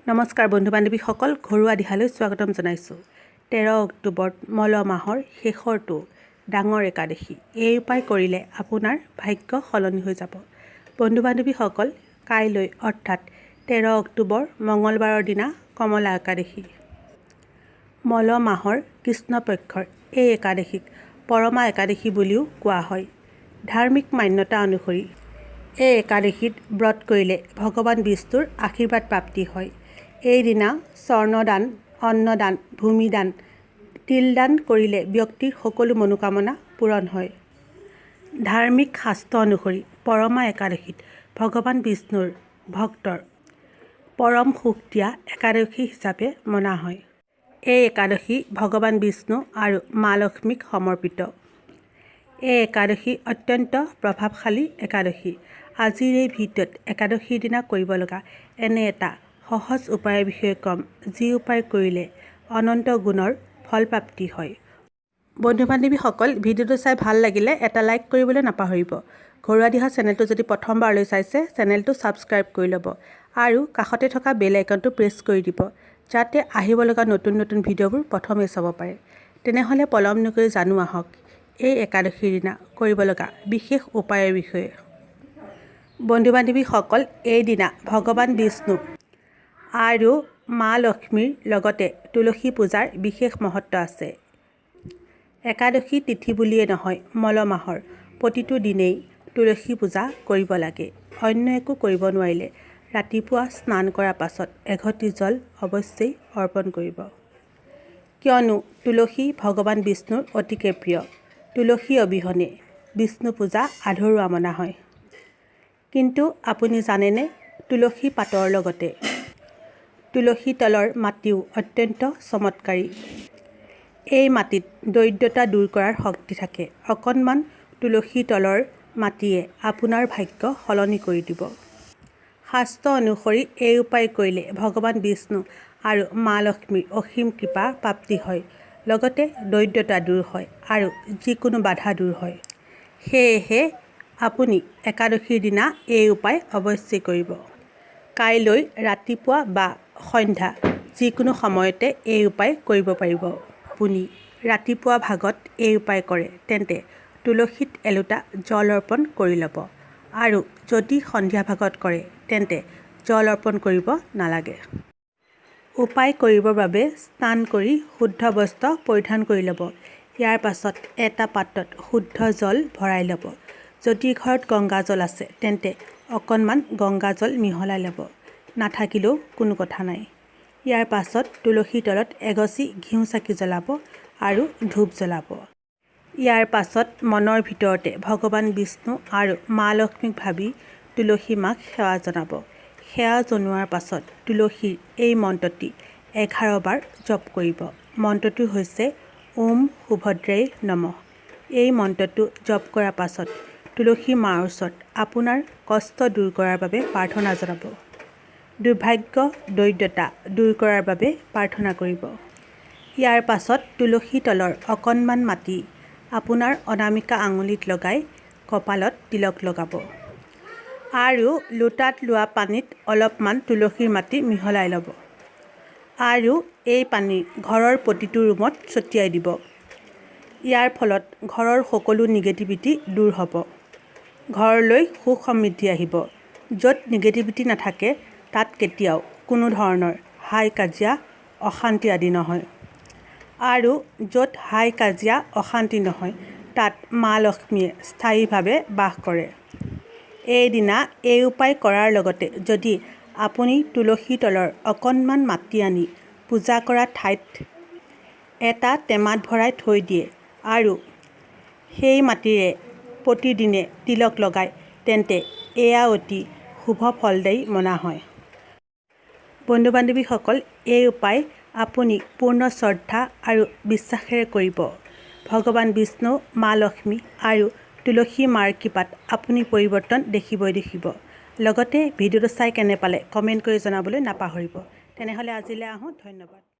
নমস্কাৰ বন্ধু বান্ধৱীসকল, ঘৰুৱা দিহালৈ স্বাগতম জনাইছোঁ। 13 অক্টোবৰত মল মাহৰ শেষৰটো ডাঙৰ একাদশী। এই উপায় কৰিলে আপোনাৰ ভাগ্য সলনি হৈ যাব। বন্ধু বান্ধৱীসকল, কাইলৈ অৰ্থাৎ 13 অক্টোবৰ মঙলবাৰৰ দিনা কমলা একাদশী। মল মাহৰ কৃষ্ণপক্ষৰ এই একাদশীক পৰমা একাদশী বুলিও কোৱা হয়। ধাৰ্মিক মান্যতা অনুসৰি এই একাদশীত ব্ৰত কৰিলে ভগৱান বিষ্ণুৰ আশীৰ্বাদ প্ৰাপ্তি হয়। এইদিনা স্বৰ্ণদান, অন্নদান, ভূমিদান, তিলদান কৰিলে ব্যক্তিৰ সকলো মনোকামনা পূৰণ হয়। ধাৰ্মিক শাস্ত্ৰ অনুসৰি পৰমা একাদশীত ভগৱান বিষ্ণুৰ ভক্তৰ পৰম সুখ দিয়া একাদশী হিচাপে মনা হয়। এই একাদশী ভগৱান বিষ্ণু আৰু মা লক্ষ্মীক সমৰ্পিত। এই একাদশী অত্যন্ত প্ৰভাৱশালী একাদশী। আজিৰ এই ভিডিঅ'ত একাদশীৰ দিনা কৰিব লগা এনে এটা সহজ উপায়ৰ বিষয়ে ক'ম, যি উপায় কৰিলে অনন্ত গুণৰ ফলপ্ৰাপ্তি হয়। বন্ধু বান্ধৱীসকল, ভিডিঅ'টো চাই ভাল লাগিলে এটা লাইক কৰিবলৈ নাপাহৰিব। ঘৰুৱা দিহা চেনেলটো যদি প্ৰথমবাৰলৈ চাইছে, চেনেলটো ছাবস্ক্ৰাইব কৰি ল'ব আৰু কাষতে থকা বেল আইকনটো প্ৰেছ কৰি দিব, যাতে আহিব লগা নতুন নতুন ভিডিঅ'বোৰ প্ৰথমেই চাব পাৰে। তেনেহ'লে পলম নকৰি জানো আহক এই একাদশীৰ দিনা কৰিব লগা বিশেষ উপায়ৰ বিষয়ে। বন্ধু বান্ধৱীসকল, এইদিনা ভগৱান বিষ্ণু আৰু মা লক্ষ্মীৰ লগতে তুলসী পূজাৰ বিশেষ মহত্ব আছে। একাদশী তিথি বুলিয়ে নহয়, মল মাহৰ প্ৰতিটো দিনেই তুলসী পূজা কৰিব লাগে। অন্য একো কৰিব নোৱাৰিলে ৰাতিপুৱা স্নান কৰাৰ পাছত এঘটি জল অৱশ্যেই অৰ্পণ কৰিব। কিয়নো তুলসী ভগৱান বিষ্ণুৰ অতিকে প্ৰিয়। তুলসী অবিহনে বিষ্ণু পূজা আধৰুৱা মনা হয়। কিন্তু আপুনি জানেনে, তুলসী পাতৰ লগতে তুলসী তলৰ মাটিও অত্যন্ত চমৎকাৰী। এই মাটিত দৰিদ্ৰতা দূৰ কৰাৰ শক্তি থাকে। অকণমান তুলসী তলৰ মাটিয়ে আপোনাৰ ভাগ্য সলনি কৰি দিব। শাস্ত্ৰ অনুসৰি এই উপায় কৰিলে ভগৱান বিষ্ণু আৰু মা লক্ষ্মীৰ অসীম কৃপা প্ৰাপ্তি হয়, লগতে দৰিদ্ৰতা দূৰ হয় আৰু যিকোনো বাধা দূৰ হয়। সেয়েহে আপুনি একাদশীৰ দিনা এই উপায় অৱশ্যেই কৰিব। কাইলৈ ৰাতিপুৱা বা সন্ধ্যা যিকোনো সময়তে এই উপায় কৰিব পাৰিব। আপুনি ৰাতিপুৱা ভাগত এই উপায় কৰে তেন্তে তুলসীত এলোটা জল অৰ্পণ কৰি ল'ব আৰু যদি সন্ধিয়া ভাগত কৰে তেন্তে জল অৰ্পণ কৰিব নালাগে। উপায় কৰিবৰ বাবে স্নান কৰি শুদ্ধ বস্ত্ৰ পৰিধান কৰি ল'ব। ইয়াৰ পাছত এটা পাত্ৰত শুদ্ধ জল ভৰাই ল'ব। যদি ঘৰত গংগা জল আছে, তেন্তে অকণমান গংগা জল মিহলাই ল'ব। নাথাকিলেও কোনো কথা নাই। ইয়াৰ পাছত তুলসীৰ তলত এগছি ঘিউ চাকি জ্বলাব আৰু ধূপ জ্বলাব। ইয়াৰ পাছত মনৰ ভিতৰতে ভগৱান বিষ্ণু আৰু মা লক্ষ্মীক ভাবি তুলসী মাক সেৱা জনাব। সেৱা জনোৱাৰ পাছত তুলসীৰ এই মন্ত্ৰটি 11 বাৰ জপ কৰিব। মন্ত্ৰটো হৈছে "ওম সুভদ্ৰাই নমঃ"। এই মন্ত্ৰটো জপ কৰাৰ পাছত তুলসী মাৰ ওচৰত আপোনাৰ কষ্ট দূৰ কৰাৰ বাবে প্ৰাৰ্থনা জনাব। দুৰ্ভাগ্য, দৰিদ্ৰতা দূৰ কৰাৰ বাবে প্ৰাৰ্থনা কৰিব। ইয়াৰ পাছত তুলসী তলৰ অকণমান মাটি আপোনাৰ অনামিকা আঙুলিত লগাই কপালত তিলক লগাব আৰু লোটাত লোৱা পানীত অলপমান তুলসীৰ মাটি মিহলাই ল'ব আৰু এই পানী ঘৰৰ প্ৰতিটো ৰুমত ছটিয়াই দিব। ইয়াৰ ফলত ঘৰৰ সকলো নিগেটিভিটি দূৰ হ'ব, ঘৰলৈ সুখ সমৃদ্ধি আহিব। য'ত নিগেটিভিটি নাথাকে, তাত কেতিয়াও কোনো ধৰণৰ হাই কাজিয়া, অশান্তি আদি নহয় আৰু য'ত হাই কাজিয়া, অশান্তি নহয়, তাত মা লক্ষ্মীয়ে স্থায়ীভাৱে বাস কৰে। এইদিনা এই উপায় কৰাৰ লগতে যদি আপুনি তুলসী তলৰ অকণমান মাটি আনি পূজা কৰা ঠাইত এটা টেমাত ভৰাই থৈ দিয়ে আৰু সেই মাটিৰে প্ৰতিদিনে তিলক লগায়, তেন্তে এয়া অতি শুভ ফলদায়ী মনা হয়। বন্ধু বান্ধৱীসকল, এই উপায় আপুনি পূৰ্ণ শ্ৰদ্ধা আৰু বিশ্বাসেৰে কৰিব। ভগৱান বিষ্ণু, মা লক্ষ্মী আৰু তুলসী মাৰ কৃপাত আপুনি পৰিৱৰ্তন দেখিবই দেখিব। লগতে ভিডিঅ'টো চাই কেনে পালে কমেণ্ট কৰি জনাবলৈ নাপাহৰিব। তেনেহ'লে আজিলৈ আহোঁ, ধন্যবাদ।